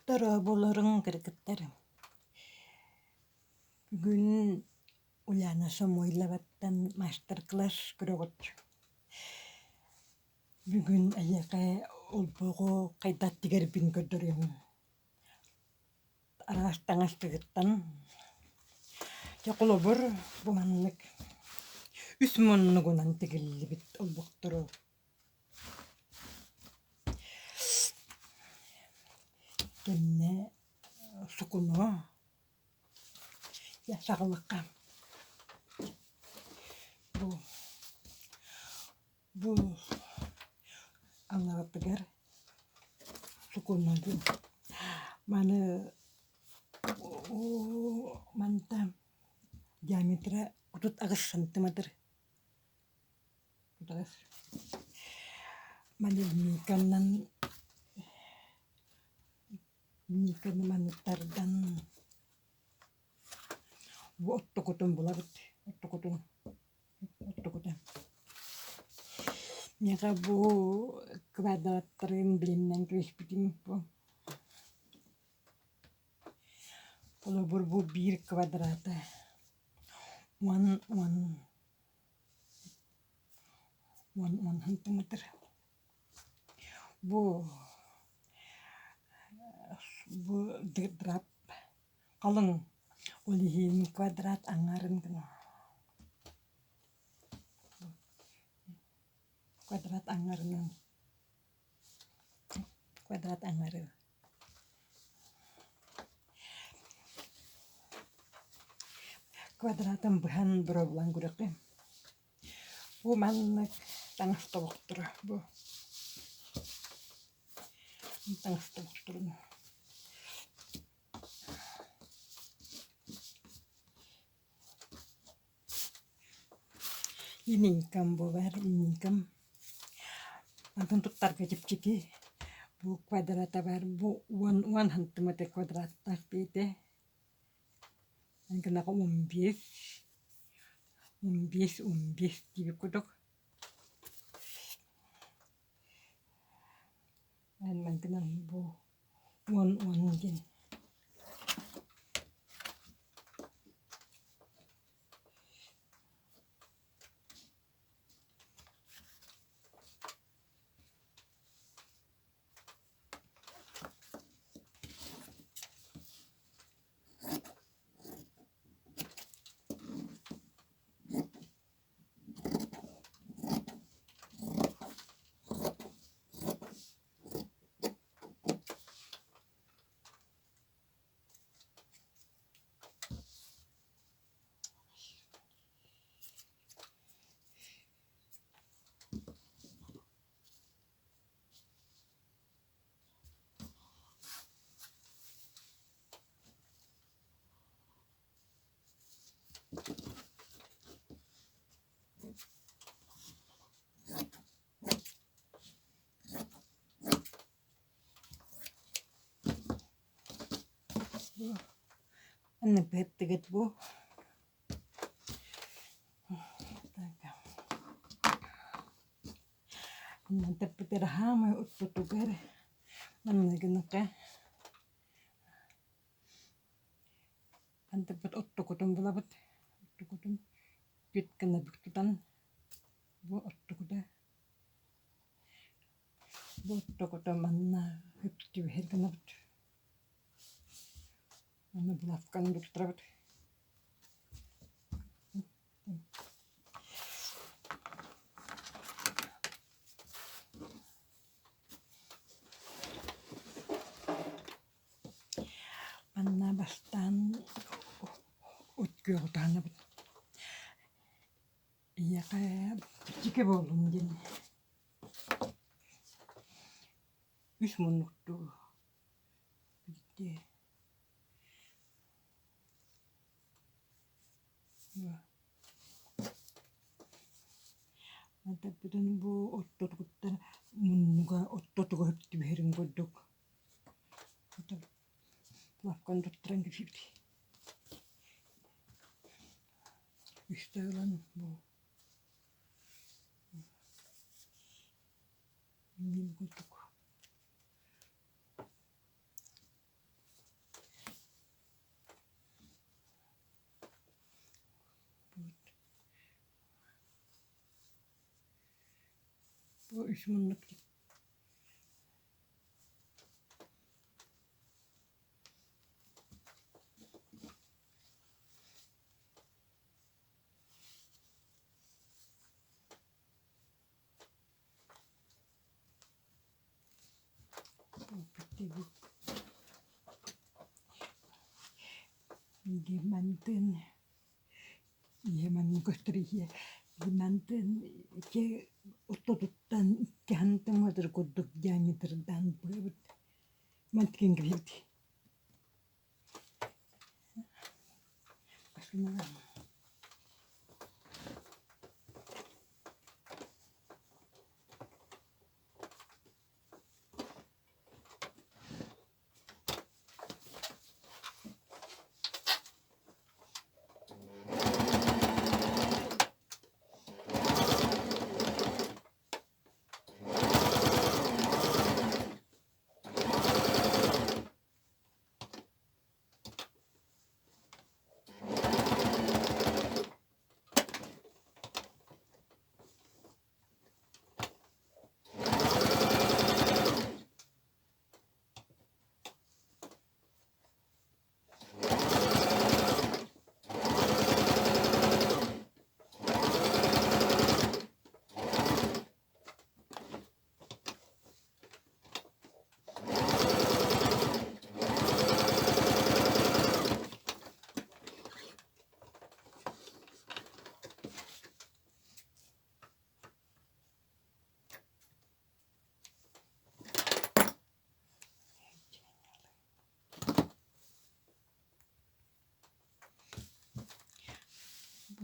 Дорооболоруҥ кыргыттар! Бүгүн Ульяна Самойловаттан маастар-кылаас көрөҕүт. Бүгүн эһиэхэ олбоҕу хайдах тигэрбин көрдөрүөм. Араас таҥастыгыттан. Дьэ холобур, бу маннык үс муннугунан тигиллибит олбохтору Кэннэ сукуну саҕалыкка бу бу алларатыгар сукунабын маны манта диаметра 38 сантиметр. Маневниканан Никаны маны тардан бу оттокутун булабыт оттокутун оттокута Миэхэ бу квадраттарын билиннэн түбэспитим бу холобур бу биир квадрата уон уон Уон уон сантиметр. Бу бу драп халыҥ ол иһин квадрат аҥаарын гына квадрат аҥарынан квадрат аҥары Квадратын быһан боруобалаан көрүөххэ. Бу маннык таҥас тобохторо бу таҥас тобохторун Линейкам буолар, линейкам. Антон туттарга чэпчэки. Бу квадрата баар, бу уон уон сантиметр квадраттаах биитэ. Гынаҕа 15, 15, 15 диэбит курдук. Эн мантынан бу уон уон диэн. Быһыттыгыт бу Тэппитэр хаамай ортотугар манна гыныка антыппыт оттокутун булабыт оттокутун бүт гына бүк тутан бу оттокута бу оттокута манна үктүбэһэр гынабыт Аны булавканы туттарабыт. Манна бастаан от күөҕү таһынабыт. Ийэхэ чэпчэки буоллун диэн үс муннуктуу Биирдэ Бүтүн бу ортотугуттан муннуга ортотугар түбэһэрин курдук лапканы туттаран кэбиһэбит. Үстэ ылан бу курдук. Бу үс муннук Мантын ийэ манна көстөр ийэ мантын ити ортотуттан икки хантымыатыр курдук диаметрдаан быабыт мантыкын кэбиһэбит.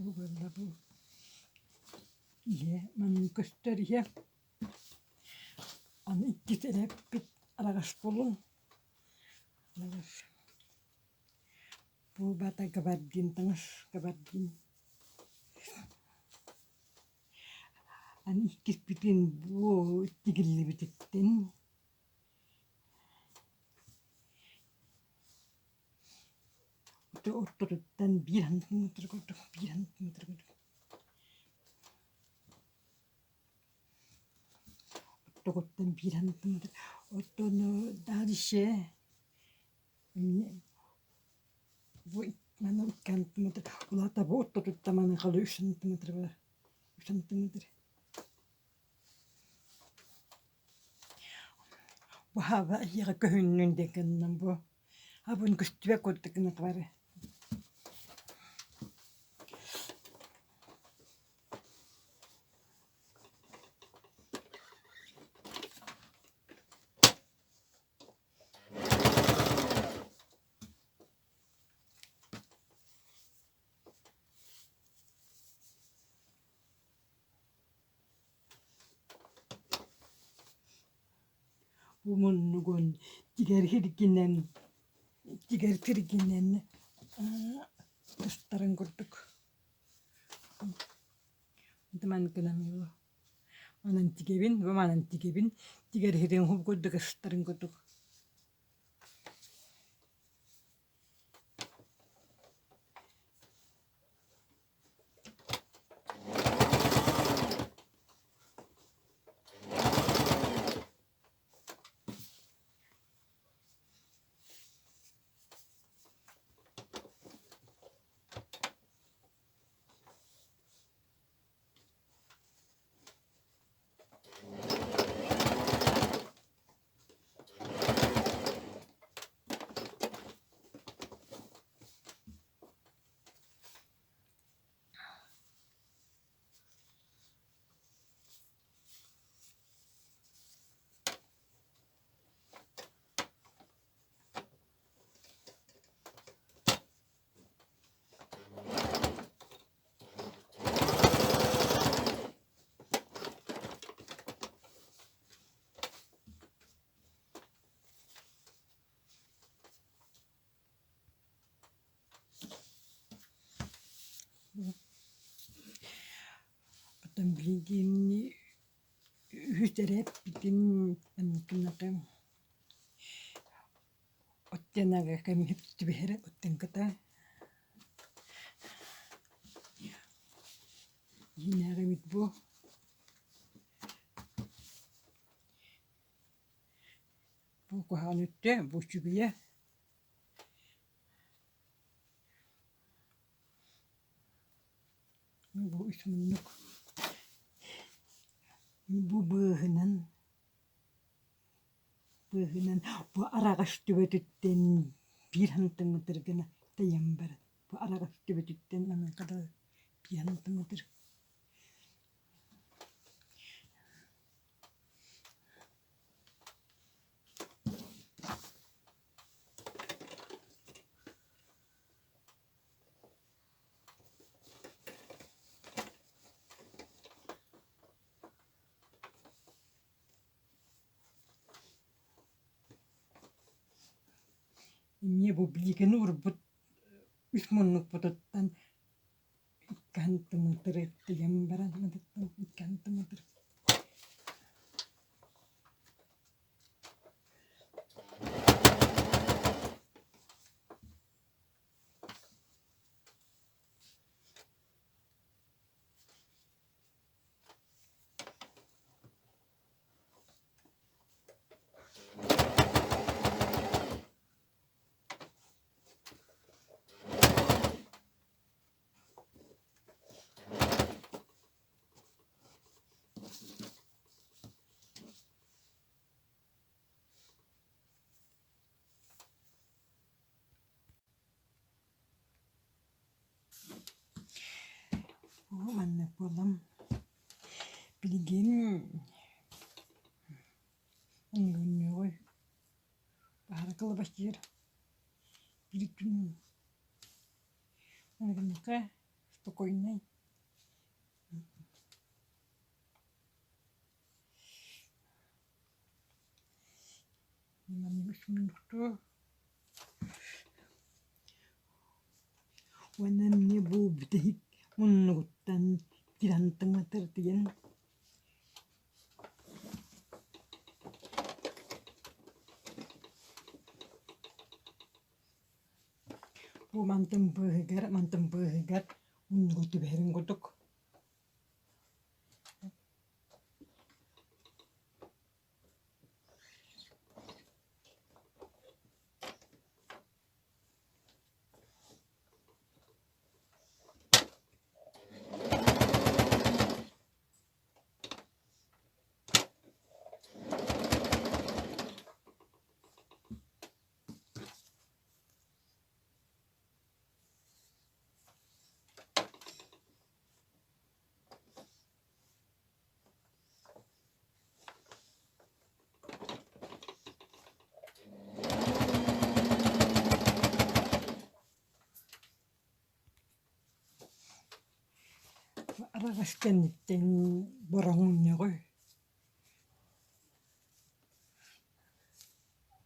Бу буолла бу ийэ манна көстөр ийэ аны иккис эрэппит араҕас буолун араҕас бу бата габардин таҥас габардин Аны иккиспитин бу тигиллибититтэн ортотуттан биир сантиметр курдук биир сантиметр курдук ортотуттан биир сантиметр оттон дальше Бу маны икки сантиметр улаата бу ортотуттан маныхалы үс сантиметр бар үс сантиметр Бу хаба эһиэхэ көһүннүн диэн гыннам бу абын көстүбэт курдук гына бары Бу муннугун тигэр сиргинэн тигэр сиргинэн тустарын курдук манкынан Онон тигэбин, бу манан тигэбин, тигэр иһитин курдук ыстарын курдук. Оттон билигин үһүс эрэппитин Оттенага кэмиһит түбэһэрэ оттенката иһинээҕи эбит буо. куһаҕан өттө, бу үчүгэйэ. Бу үс муннук. Бу быыһынан быыһынан бу араҕас төбөтүттэн биир хантыҥытыр гына тэйэн баран бу араҕас төбөтүттэн маныаха дылы биир хантыҥытыр. Эмиэ бу билигин уурбут үс муннукпутуттан икки тымытыры тыйан баран икки тымытыр. Оо, маннык буоллам. Билигин Оҥоһунньугуй баһара кылабаччыйар биир күн оҥоһунньукка спокойнай Уонна эмиэ бу бүтэһик муннугуттан тирантыҥатар диэн Бу мантан быыһыгар, мантан быыһыгар муннугу түбэһэрин курдук. Араҕас кэнниттэн бороҥньоҕой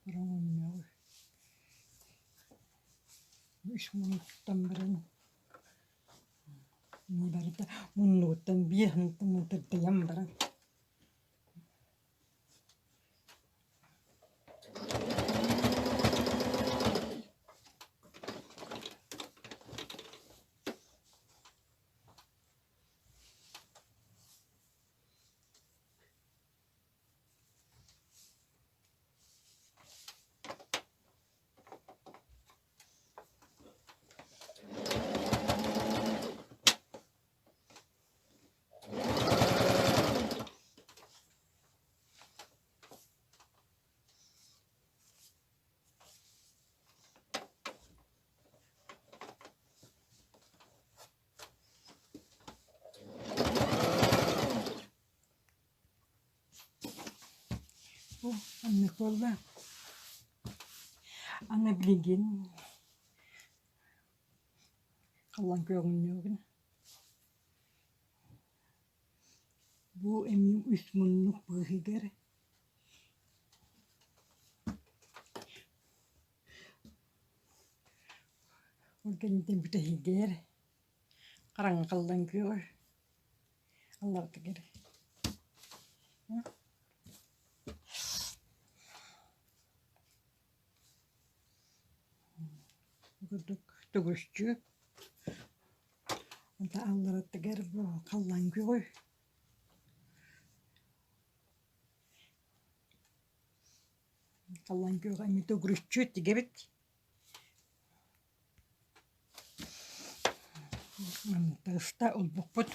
бороҥньоҕой үс муннуктан баран барыта муннугуттан биир тыртыйан баран Бу маннык буолла. Аны билигин халлаан күөҕүннүүгүн. Бу эмиэ үс муннук быыһыгар ол кэнниттэн бүтэһигэр хараҥа халлаан күөҕэ алларатыгар Курдук төгүрүччү онто алларатыгар бу халлаан күөҕүй Халлаан күөҕэ эмиэ төгүрүччү тигэбит. Таҕыста олбохпут.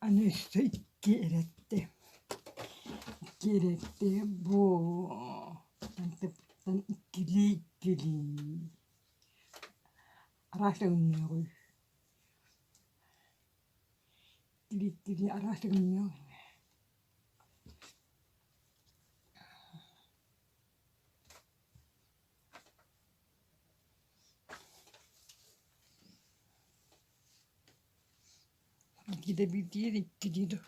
Аны өссө икки эрэттэ. Икки эрэттэ бу тыптан иккилии-иккилии араас өҥнөөҕүй. Иккилии-иккилии араас өҥнөөх. Биирдэ биирдиир, иккилии дуу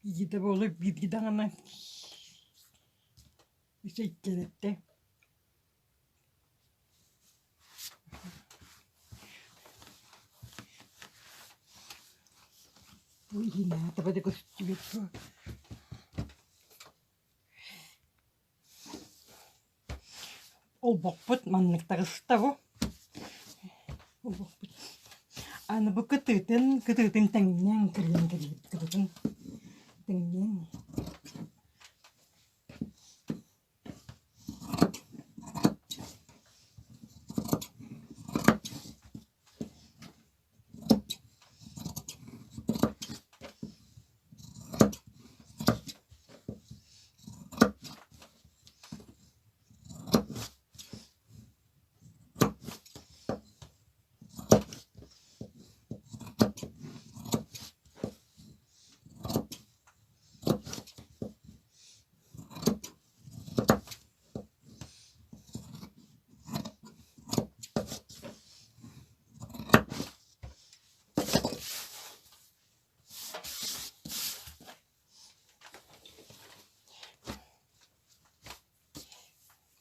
Биирдэ буолуо, биирдэ даҕаны үчүгэйдэртэ Бу иһинээҕи таба да көстүбэт дуо? Олбохпут маннык таҕыста бу. Олбохпут. Аны бу кытыытын, кытыытын тэҥнээн кырыйан кэлбит кытыытын тэҥнээн.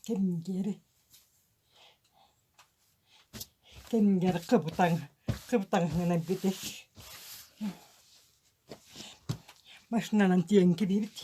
Кэмигэр кэмигэр кыбытаҥ кыбытаҥҥынан бүтэр Машинанан тиэйэн кэбиһэбит.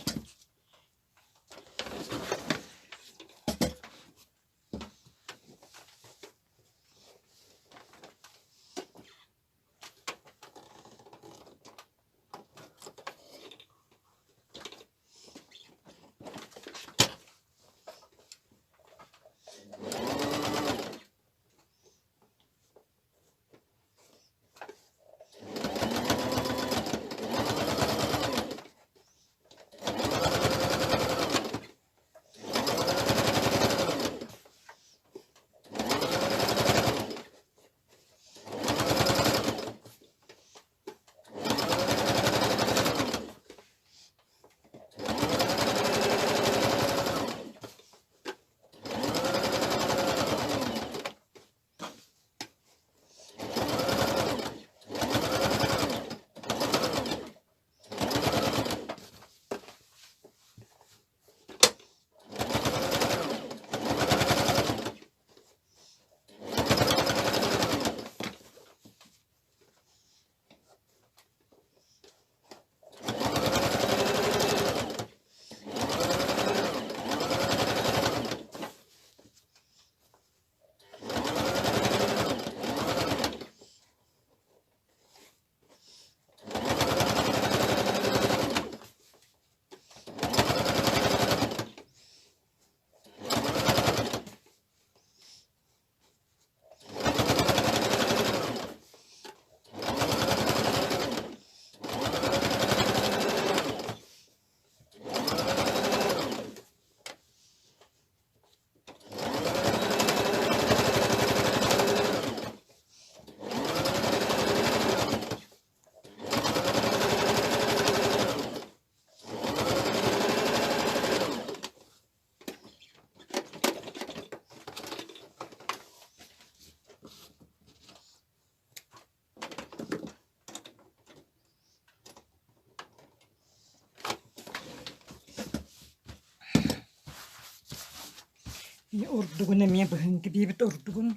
Ордугун эмиэ быһан кэбиһэбит ордугун.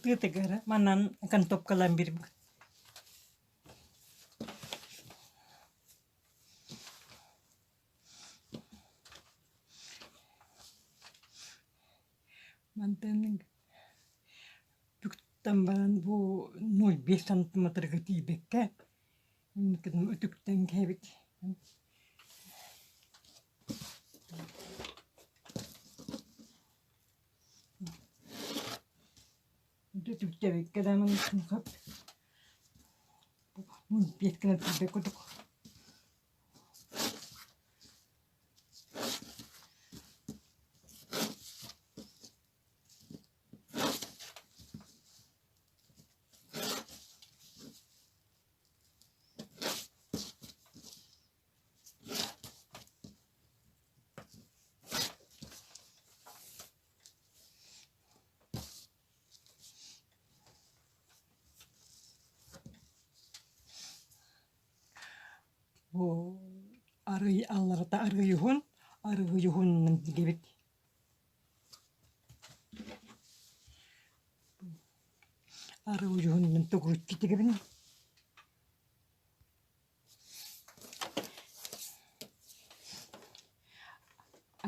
Кытыытыгар манан окантовкалаан биэрбит. Мантан Туттан баран бу 0,5 сантиметрга тиийбэккэ үтүктэн кэбит. Үтүктэбиккэ даҕаны сөп. 0,5 гына тиийбэт курдук. Бу арый алларата арыйыһын, арыйыһынынан тигэбит. Арыйыһынынан төгүрүччү тигэбин.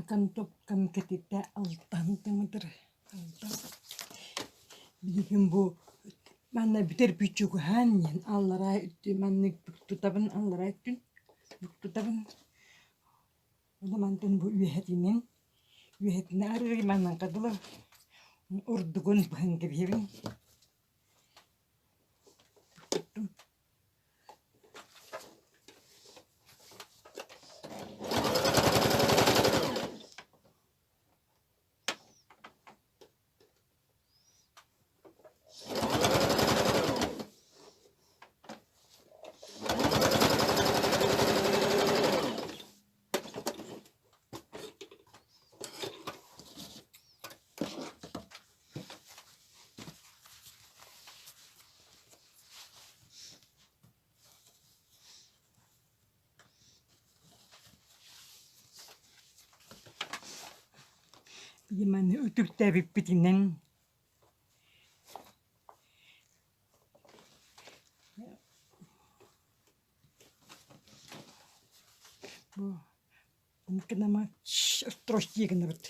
Окантовкам кэтитэ алтан тымытыр. Билигин бу манна бүтэр бүчүгүһаан диэн аллараа өттү маннык тутабын аллараа өттүн тутабын. Ону мантан бу үөһэтинэн үөһэтинэн арыый маннанка дылы ордугун быһан кэбиһэбин. Маны үтүктээбиппитинэн бу гынама тростигынабыт.